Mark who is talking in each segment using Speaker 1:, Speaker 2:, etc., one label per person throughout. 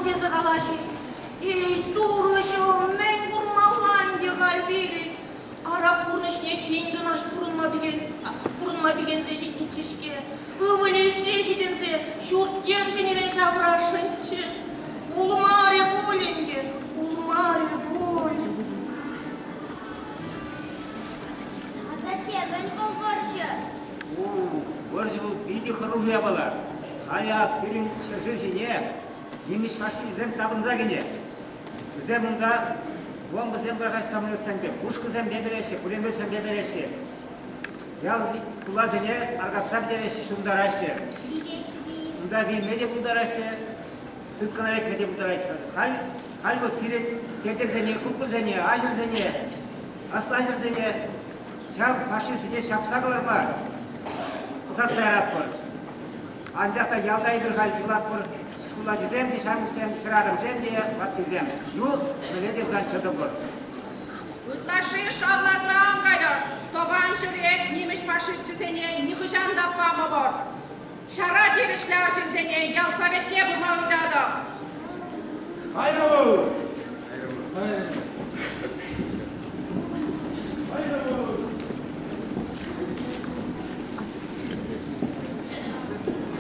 Speaker 1: тесе калаҫ-и? Эй, Турӑҫӑм, мӗн курмалла ӗнтӗ халь пирӗн? Ара пурнӑҫне тин кӑна пурӑнма пурӑнма пикенсе ҫитнӗччӗ-ҫке. Ывӑлӗ ӳссе ҫитӗнсе ҫурт-йӗр ҫӗнӗрен ҫавӑрасшӑнччӗ. Пулмарӗ пуль ӗнтӗ, пулмарӗ пуль.
Speaker 2: Асатте, мӗн вӑл вӑрҫӑ?
Speaker 3: У, вӑрҫӑ вӑл питӗ хӑрушӑ япала. Халӗ ак пирӗн ҫӗршыв ҫине нимӗҫ фашисчӗсем тапӑнса кӗнӗ. Вӗсем унта бомбӑсем пӑрахаҫҫӗ самолетсемпе, пушкӑсемпе переҫҫӗ, пулеметсемпе переҫҫӗ. Ял хуласене аркатса пӗтереҫҫӗ, ҫунтараҫҫӗ. Унта вилме те пултараҫҫӗ, тыткӑна лекме те пултарать. Халь, халь вот сирӗн тетӗрсене, куккӑсене, аҫӑрсене, аслаҫӑрсене ҫав фашистсене ҫапса кӑларма ӑсатса яратпӑр. Анчах та ялта эпир халь юлатпӑр шкул ачисем те, ҫамрӑксем, хӗрарӑмсем те, ваттисем. Ну, мӗне те пулсан чӑтӑпӑр.
Speaker 4: Ытлашши шавласа ан кайӑр, тӑван ҫӗре нимӗҫ фашисчӗсене нихӑҫан та памӑпӑр. Ҫара тивӗҫлӗ арҫынсене ял советне пыма ыйтатӑп.
Speaker 5: Кайрӑмӑр!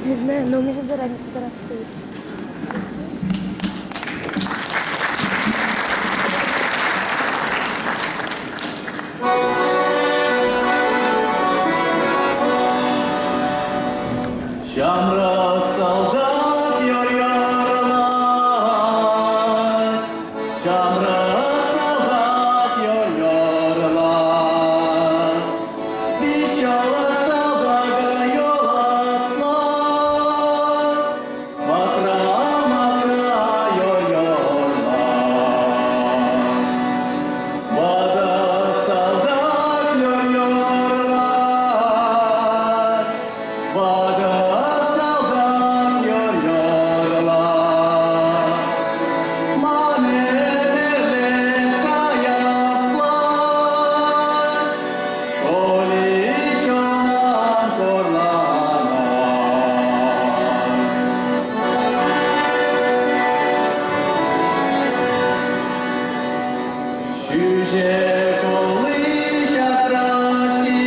Speaker 6: Не знаю, но у меня заранее фотография стоит.
Speaker 7: Ҫамрӑк салтак юр-юрлать, ҫамрӑк салтак юр-юрлать. Веҫелых салтака юлас плать, Макра-макра юр-юрлать. Ватӑ салтак юр-юрлать, Ватӑ салтак юр-юрлать. Ман ӗмӗрлӗх каяс пулать, Коли чунам хурланать. Ҫӳҫе кулли ҫатрашки,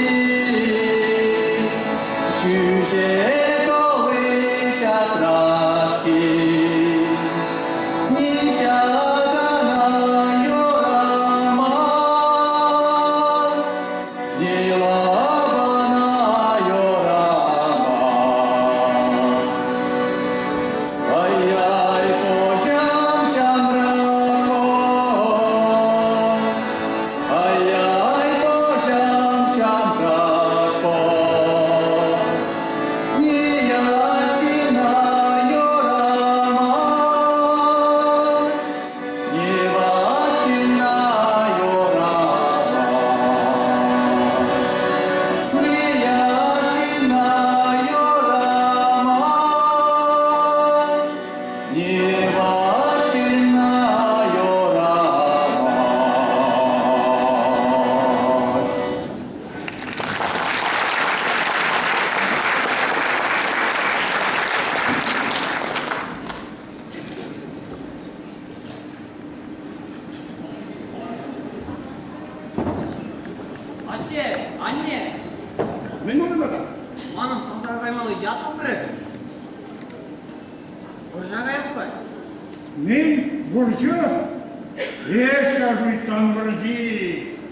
Speaker 7: ҫӳҫе кулли ҫатрашки, Ниҫа кана юрамасть, ни лапана юрамасть. Ай-яй, пуҫӑм ҫамрӑк пуҫ, ай-яй, пуҫӑм ҫамрӑк пуҫ. Ни ящина юрамасть, ни вачина юрамасть. Ни ящина юрамасть, ни вачина юрамасть.
Speaker 8: Атте, анне!
Speaker 5: Мӗн пулнӑ тата?
Speaker 8: Манӑн салтака каймалли ят тухрӗ. Вӑрҫа каяс пулать.
Speaker 5: Мӗн вӑрҫӑ? Эх, ҫав шуйттан вӑрҫи!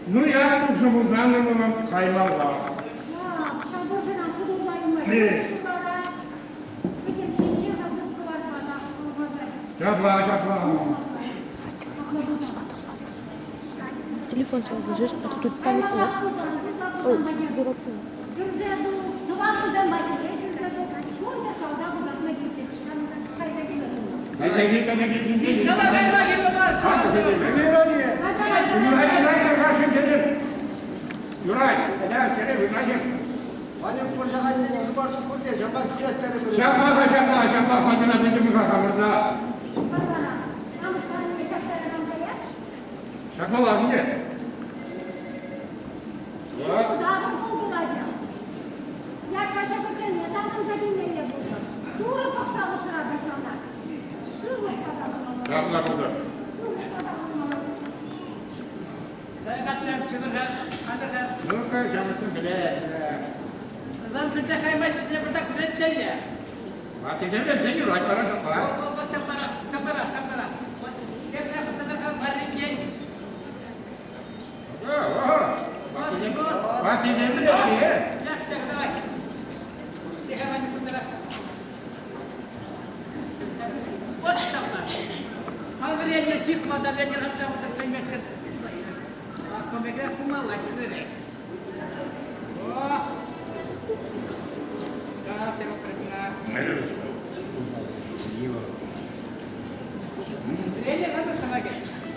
Speaker 5: Ну, ят тухнӑ пулсан ывӑлӑм каймаллах.
Speaker 9: Ҫав вӑрҫӑран хӑтӑлса юлма Пӗтӗм тӗнче вокруг кӑларма та
Speaker 5: Ҫапла, ҫапла.
Speaker 6: Телефон свой держишь, а то тут память нет. Ой, золотую.
Speaker 5: Кайса кил, кайса кил, Юрать, юрать,
Speaker 10: Ванюк пурҫа хыпар пурте ҫапах килес терӗ.
Speaker 5: Ҫапла-ха, ҫапла, ҫапла, хӑнана пӗтӗм-ха хамӑрта. Ҫакмалла ӗнтӗ.
Speaker 9: Турӑ пӑхса усратӑр сана. Сывлӑх патала.
Speaker 5: Апла пултӑр.
Speaker 8: Каччам, ҫывӑр-ха, кантӑр-ха.
Speaker 5: Ну-ка, ҫамрӑксем пӗлеҫҫӗ.
Speaker 8: Сан пӗлсе каймасть, пӗртак вӗрентмелле.
Speaker 5: Ваттисем пӗлсен юрать вара ҫапла.
Speaker 8: Вот, ҫаплара, ҫаплара, ҫаплара. Вот, тепре хытӑрха варринчен.
Speaker 5: Ваттисем пӗлеҫҫӗ.
Speaker 8: Так, так, давай. Тихо, Ваня, хытӑрах. Вот ҫапла. Хал вӗреннӗ ҫыхма та вӗреннӗ пӗлместӗр. Комеке кумалла хӗрре. О! Да,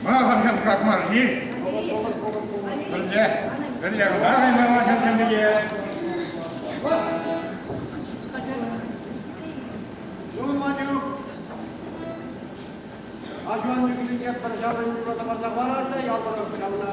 Speaker 5: Махамшан крахмарҫи. Пӗрле, пӗрле кӑна каймалла ҫынсем пике.
Speaker 10: Ну, Ванюк, аҫу-аннӳ килӗнче пӗр ҫаврӑм юрласа парса хӑварар та ял тӑрӑх ҫавна.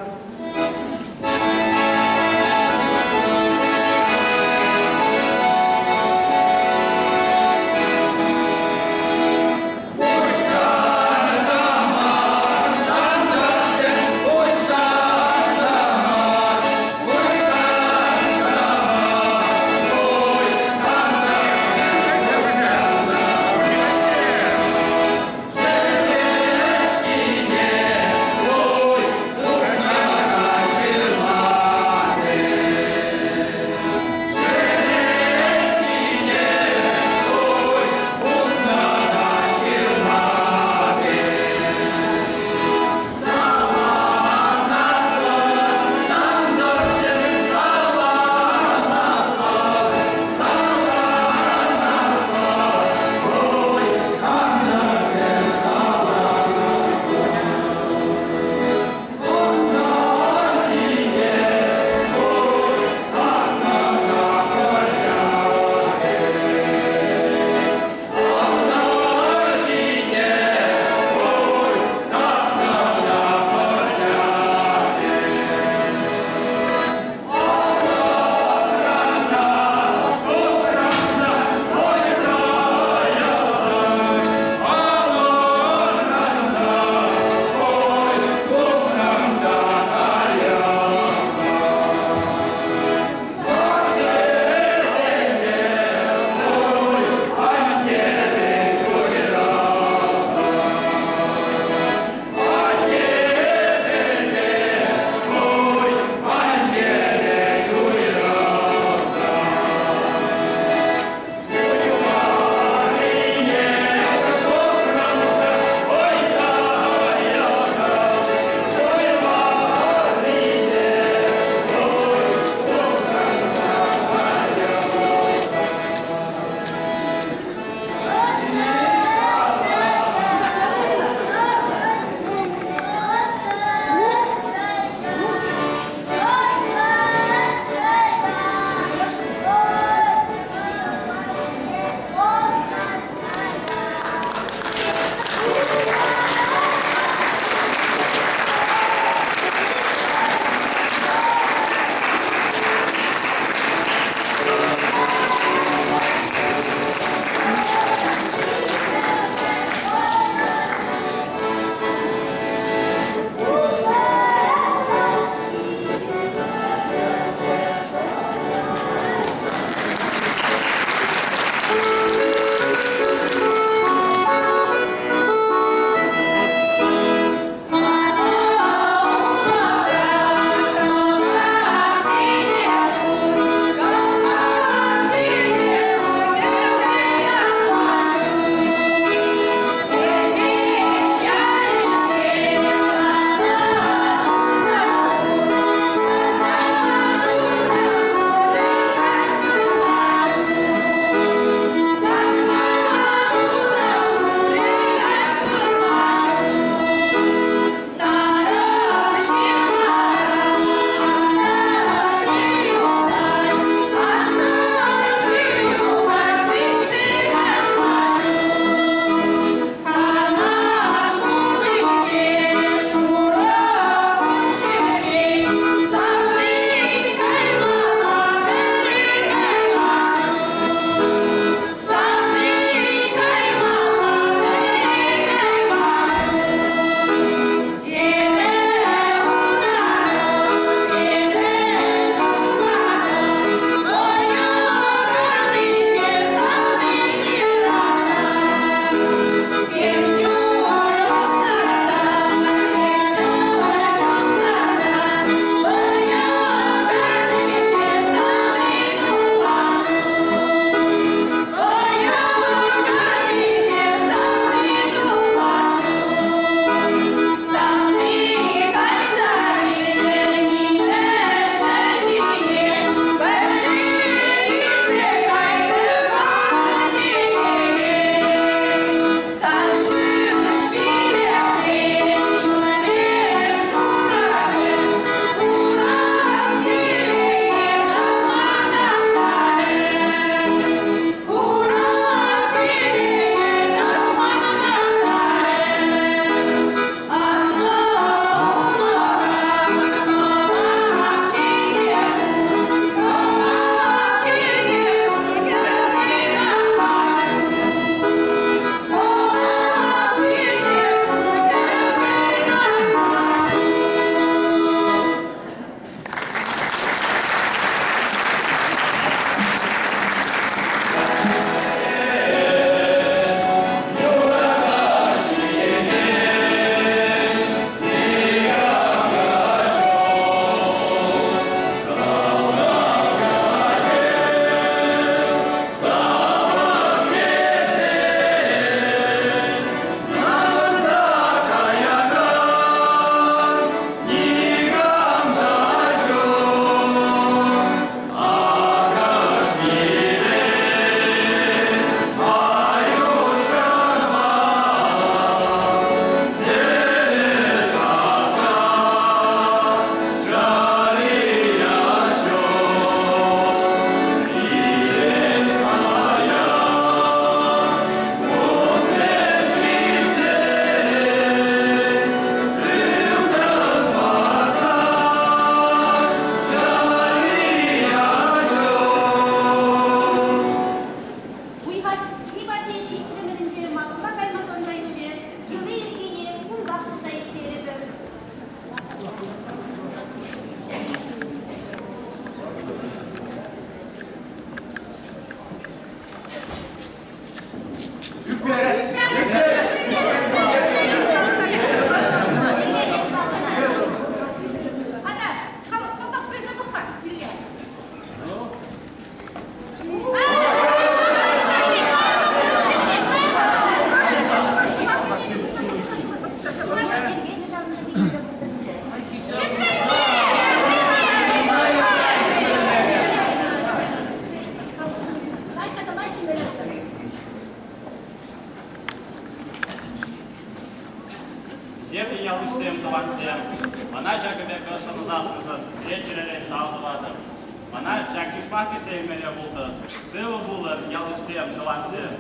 Speaker 11: Ӑна ҫак йышпах кӗтсе илмелле пултӑр. Сывӑ пулӑр, ялӑшсем, тӑвансем!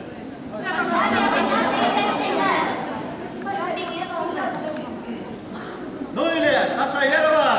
Speaker 10: Ну или наша Ерова!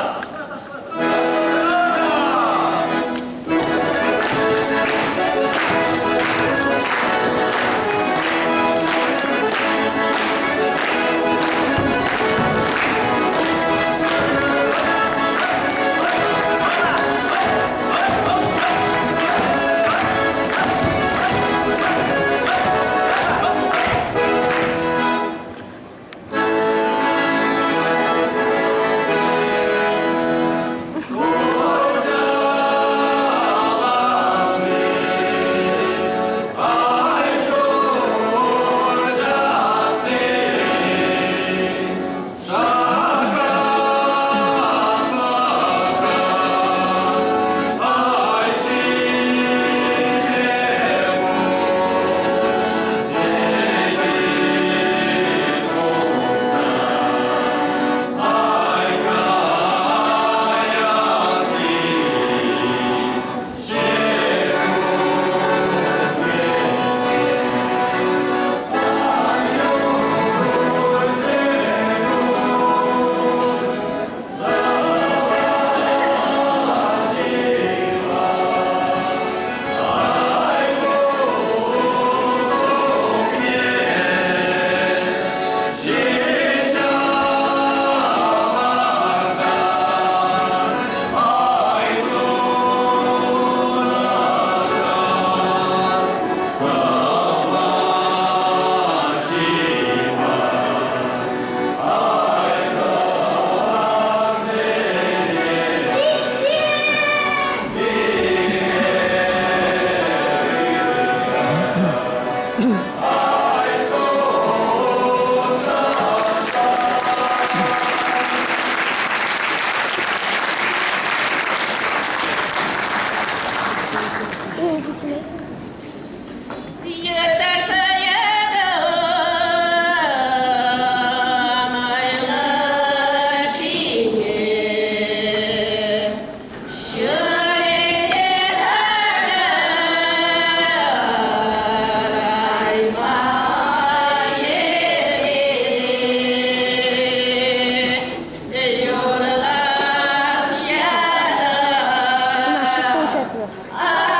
Speaker 1: Йӗртерсе йӗтӗм айлӑ ҫине, ҫӗрете тӑрайма ере, юрлас ятӑм.
Speaker 6: Получается у нас.